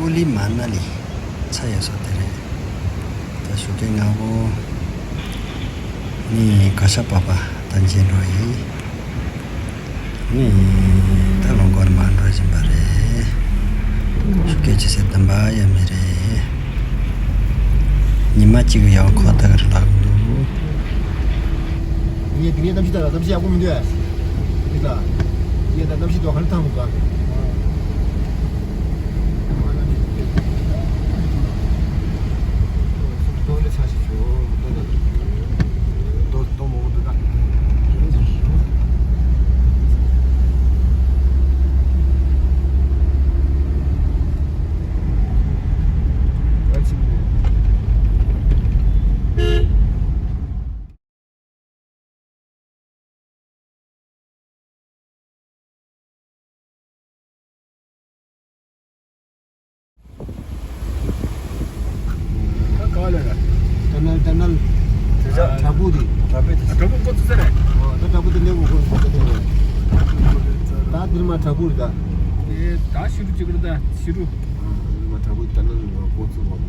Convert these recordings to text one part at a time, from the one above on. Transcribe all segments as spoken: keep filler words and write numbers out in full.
ཀུ་ལི་མ་ན་ལི་ཚ་ཡོད་ས་དེ་རེད། ད་ཞོགས་ཀས་སྔ་པོ་ནི་ག་ཤ་པ་པ་ད་མཇལ་འགྲོ་ཡིན། ནི་ད་ལོ་འགོར་མ་འགྲོ་བཞིན་པ་རེད། ཞོགས་ཀས་ཇི་སྲིད་བདུན་པ་ཡ་མི་རེད། ཉི་མ་གཅིག་ཡང་ཁོ་ཐག་རེད་ལགས་འདུག་ངས་དེ་ངས་གནམ་གཤིས་ལྟ་ལ་གནམ་གཤིས་ཡག་པོ་མི་འདུག་ཨ། འདི་ལ། ངས་ད་གནམ་གཤིས་ཐོག་ག་རེ་ཐང་འདུག་ག་ད་ག་ལ་ར། ཏ་ནལ་ཏ་ནལ། དེ་ཚ། བྲག་ཕུག་དེ། བྲག་ཕུག་དེ། ཨ། བྲག་ཕུག་འགོ་ཚུགས་ས་རེད། ཨོ། ད་བྲག་ཕུག་དེ་སླེབས་དགོས་དགོས་དགོས་དེ་རེད། ད་འདིར་མ་བྲག་ཕུག་རེད་ད། ཨེ། ད་ཤི་རུ་ཅིག་རེད་ད་ཤི་རུ། ཨ། འདིར་མ་བྲག་ཕུག་ཏ་ནལ་འགོ་ཚུགས་དགོས།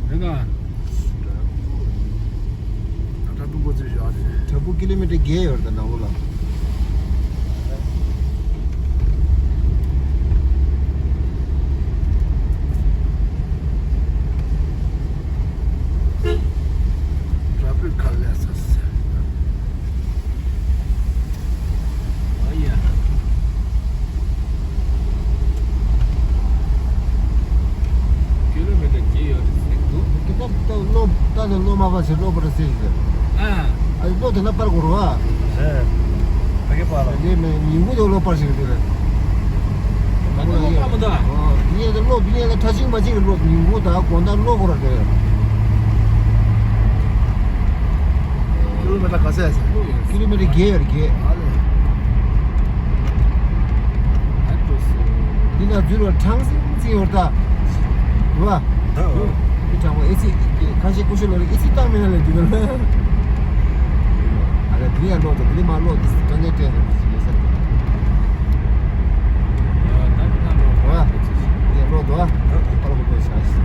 རེད་ག་ད་བྲག་ཕུག་འགོ་ཚུགས་བཞག་རེད། བྲག་ཕུག་ཀི་ལོ་མི་ཊར་བརྒྱད་ཡོད་རེད་ད་ནང་ལོགས་ལ། བྲག་ཕུག་ག་ལས་ས་ཟེར། ཨ་ཡ། ཀི་ལོ་མི་ཊར་བརྒྱད་ཡོད་རེད་ཟེར་འདུག་ཀི་ཏ་ཏ་ལོ་ཏ་ནི་ལོ་མ་པ་ཟེར་ལོ་པར་ཟེར་ཟེར། ཨ། ཨ་ལོ་དེ་ན་པར་གོ་རོ་ཨ། ཨེ། ཕ་གི་པར་ལ། དེ་མེ་ཉིན་གུང་དེ་ལོ་པར་ཟེར་དེ་རེད། ད་ལྟ་ལོ་པར་མི་འདུག་ཨ། ངས་དེ་ལོ་ངས་དེ་ཁྲ་ཆིང་མ་ཆིང་གི་ལོ་ཉིན་གུང་དང་དགོང་དག་ལོ་གོ་ར་དེ་རེད། ཀི་ལོ་མི་ཊར་ག་ཚད་ཟེར། ཀི་ལོ་མི་ཊར་བརྒྱད་ཡོད་རེད་བརྒྱད། ཨ་ལེ། འདི་ན་འཛུལ་བ་གྲང་སིང་སིང་ཡོད་ད། རེད་བ། འདི་གྲང་བ་ཨེ་སི་ཁ་ཤས་ཀུ་ཤུ་ལོ་རེ་ཨེ་སི་བཏང་མེད་ན་ལས་འདི་ན་ལ། ཨ་ལ་འདི་ཡང་ལོག་ཏུ་འདི་མ་ལོག་འདི་སི་ཏྲ་ནེ་ཏྲེ་ནེ་འདི་སི་ཡོད་ས་རེད། རེད་བ། འདི་ཡང་ལོག་ཏུ་ཨ་ཨ་ལོག་ཏུ་ཤ་ཤི།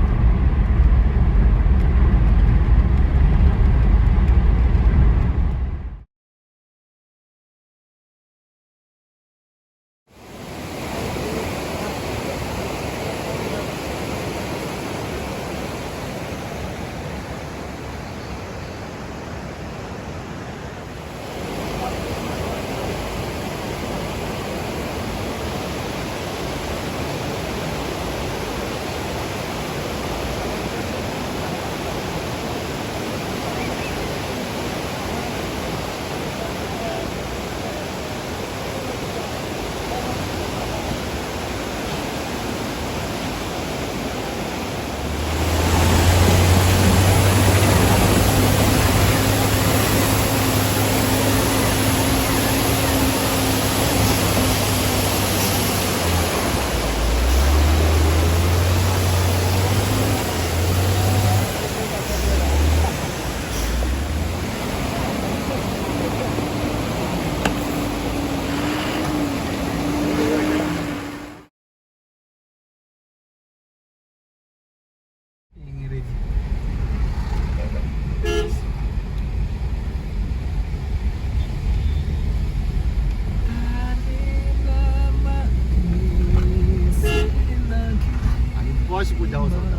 ཨ་ནི་པ་ཞིག་པོ་རྒྱག་ས་དང་།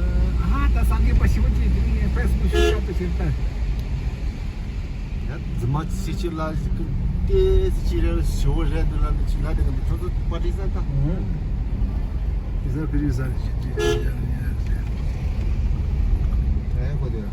ཨ་ད་སང་གི་པ་ཞིག་པོ་ཅིག་དེ་ནི་ཕེ་སི་བུག་ཤུ་ཤར་དུ་ཕྱིན་ད། ཡ་རྫི་མ་ཚེ་ཆེ་ལ་ཞིག་གི་ཏེ་ཅི་རེད་ཞོ་རེད་འདི་ལ་ནི་ཅི་ལ་དེ་གི་ཁྱོད་ཚོ་པ་ཏི་ས་ད། ཨུ། ཨི་ས་ཕི་རི་ས་ཅི་ཅི་ཅི་ཡ་ཡ་ཡ། ད་ཡ་གོ་དེ།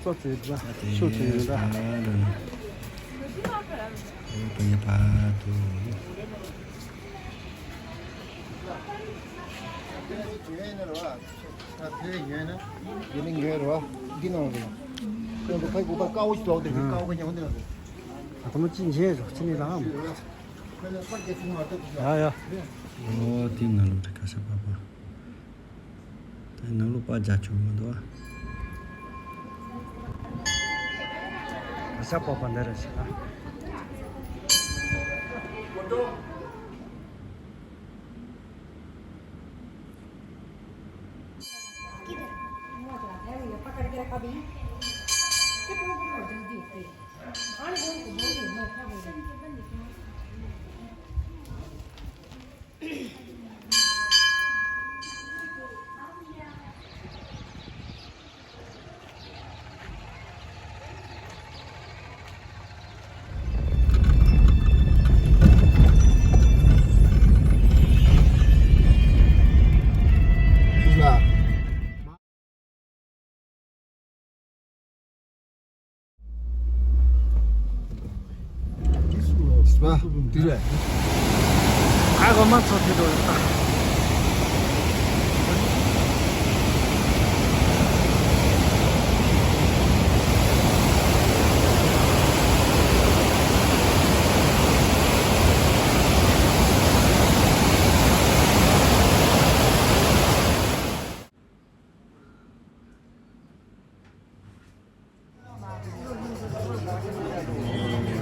ཏོ་ཙེ་ར་ཤོ་ཙེ་ར། ཨོ་ཏོ་ཡ་པ་ཏོ། ཨ་ཁོ་མོ་ཅི་འཇལ་རོགས་ཅི་ནི་རང་། ཡ་ཡ། ཨོ་དེ་ནང་ལོགས་དེ་ཁ་ཤ་པ་པ། དེ་ནང་ལོགས་པ་རྒྱ་ཆུང་མི་འདུག་ཨ། ཁ་ཤ་པ་པ་འདི་རེད་ཤག་ཨ།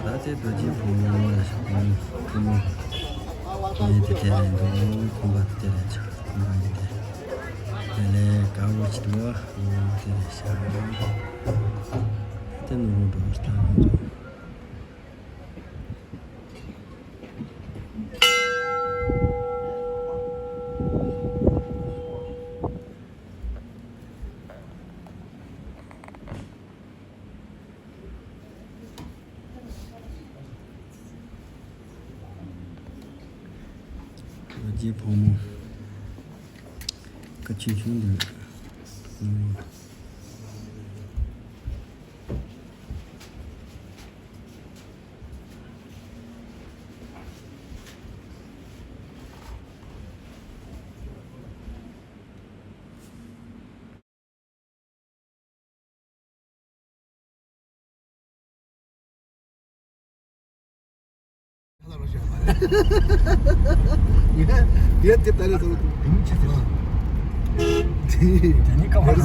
ད་ལྟའི་རྡོ་རྗེ་ཕོ་མོ་ལ་ཤོག་ཕོ་མོ་ཕོ་མོ་ངས་དེ་དེ་རེད་འདུག་ཁོང་པ་དེ་དེ་རེད་ཆགས་ཁོང་པ་ཡིན་ཏེ། དེ་ལས་དཀར་པོ་ཅིག་འདུག་ཨོ་དེ་རེད་ཤག་དེ་ནོར་འགྲོ་སྟངས་འདུག་རྡོ་རྗེ་ཕོ་མོ་ཀ་ཆུང་ཆུང་འདུག་ཡ་དེ་ལྟ་རེད་ཟེར། དེ་ནི་ཁ་བ་རོ།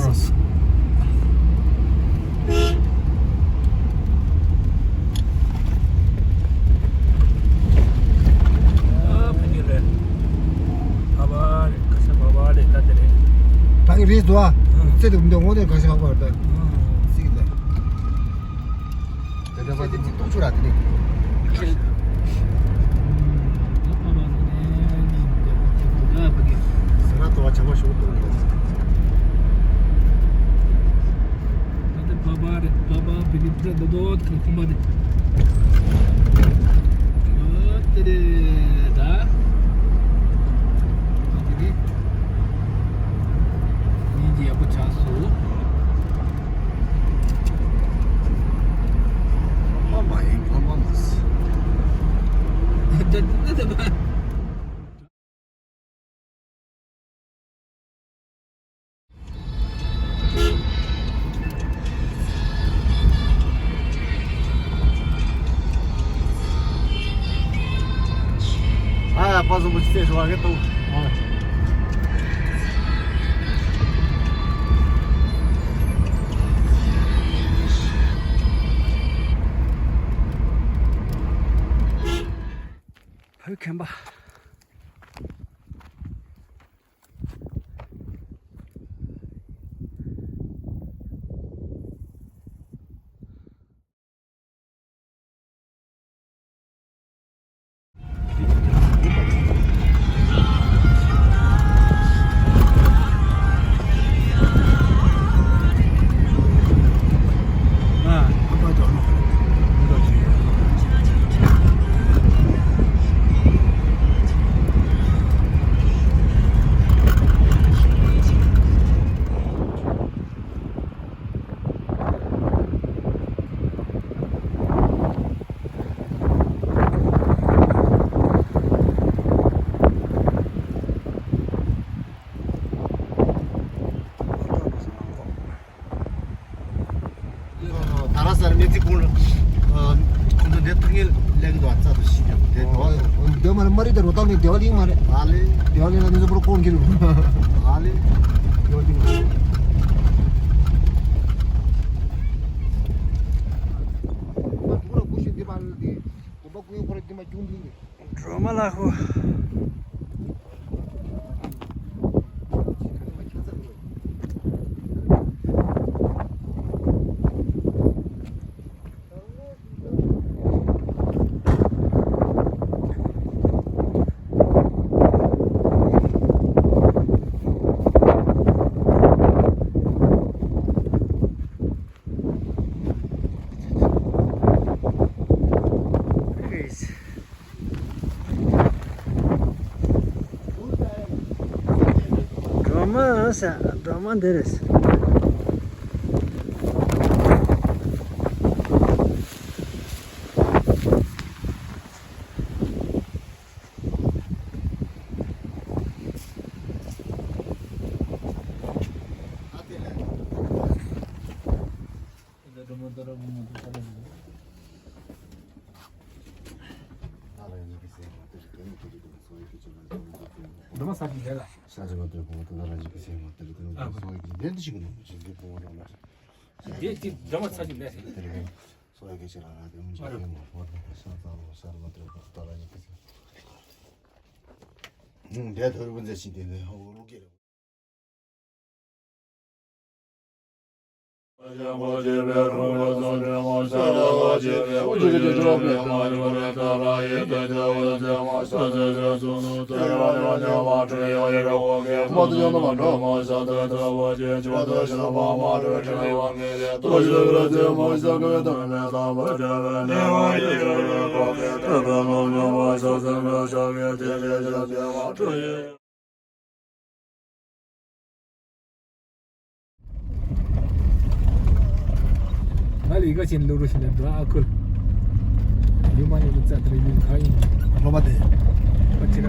ཨ་ཕ་གི་རེད། བ་བ་རེད། ཁ་ཤ་བ་བ་རེད། ད་དེ་རེད། ད་གི་རེད་དོ། ཨ་ཙེ་དུ་མི་འདུག་འོ་དེ་ཁ་ཤ་བ་བ་རེད། ད་ཙིག་ལ། དེ་འདྲ་བ་དེ་ཏོག་ཆུ་ར་དེ་ནི། ཟེར་ན་ཏོ་བ་ཆ་མ་ཤོག་ཏོ། ད་བ་བ་རེད། བ་བ་བི་ལི་ཏྲ་དོ་དོ་ཁ་ཁོམ་པ་དེ། ཨ་དེ་རེད་ད། ཨ་དེ་རེད། ཉིན་གྱི་ཡག་པོ་ཆགས་སོང་། ཨ་མ་ཡིན་ཨ་མ་མ་སི། ད་ད་ད་ད། ཨ་ཡ་པ་སོ་པོ་ཅི་ཚེ་ཧྲི་བ་གེ་ཏོ། བོད་ཁམས་པ། ཁོང་ཚོ་འདི་ཐུག་ངེས་ལེགས་འདུག་རྩ་དུ་ཤི་ཡོད་དེ་འདུག་ཨ། འདི་མ་རེད་མ་རེད་དེ་རོ་ཏང་ནི་སྡེ་བ་གླིང་མ་རེད། ཨ་ལེ། སྡེ་བ་གླིང་ལ་ནི་ཟོ་པོར་ཁོང་གི་རུ། ཨ་ལེ། སྡེ་བ་གླིང་མ་རེད། སྒྲོལ་མ་ལགས་ཧུ། སྒྲོལ་མ་ཟེར། སྒྲོལ་མ་འདི་རེད། འདི་མ་ས་ཅིག་འདི་ལ། ས་ཅིག་མ་དེ་བུ་དེ་ལ་རང་ཅིག་གི་སེམས་མ་དེ་རེད། དེ་ལ་སོ་ཡི་གི་འདི་འདི་ཞིག་གི་ནོ་ཅིག་འདི་བུ་རང་ལ། འདི་ཅིག་འདི་མ་ས་ཅིག་འདི་རེད། དེ་རེད། སོ་ཡི་གི་ཅིག་ལ་ར་དེ་མ་ཅིག་དེ་མ་བོ་རང་ལ་ས་ཚ་ལོ་ས་མ་དེ་བུ་དེ་ལ་རང་ཅིག་གི་སེམས། འདི་ཐོར་བུ་འཛེ་ཞིག་དེ་ནས་ཧོ་རུ་གེ་རེད། ང་ལི་ག་ཆེན་ལུ་རུ་ཤི་ལེ་འདུག་ཨ་ཁུལ། ཡུ་མ་ཡུ་ལུ་ཙ་ཏྲི་ཡུ་ཁ་ཡིན། ལོ་མ་དེ། ཨ་ཅི་ར།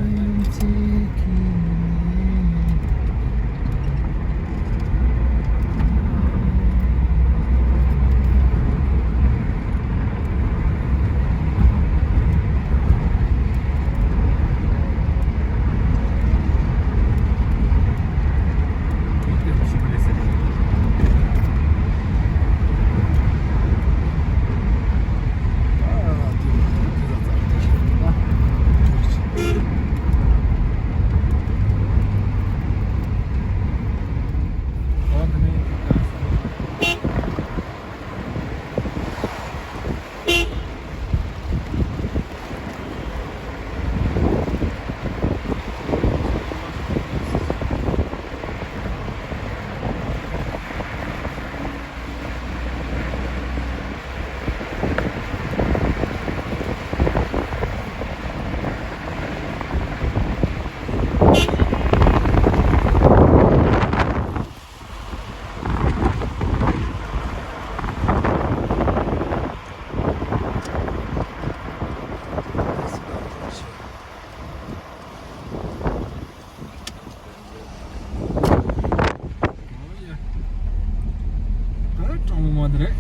ད་གྲོང་མོ་མ་དེ་རེད།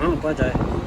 ཨང་པ་ཏའི།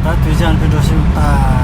ད་དུས་ཆེན་ཕེབས་འགྲོ་ཞིག་ད།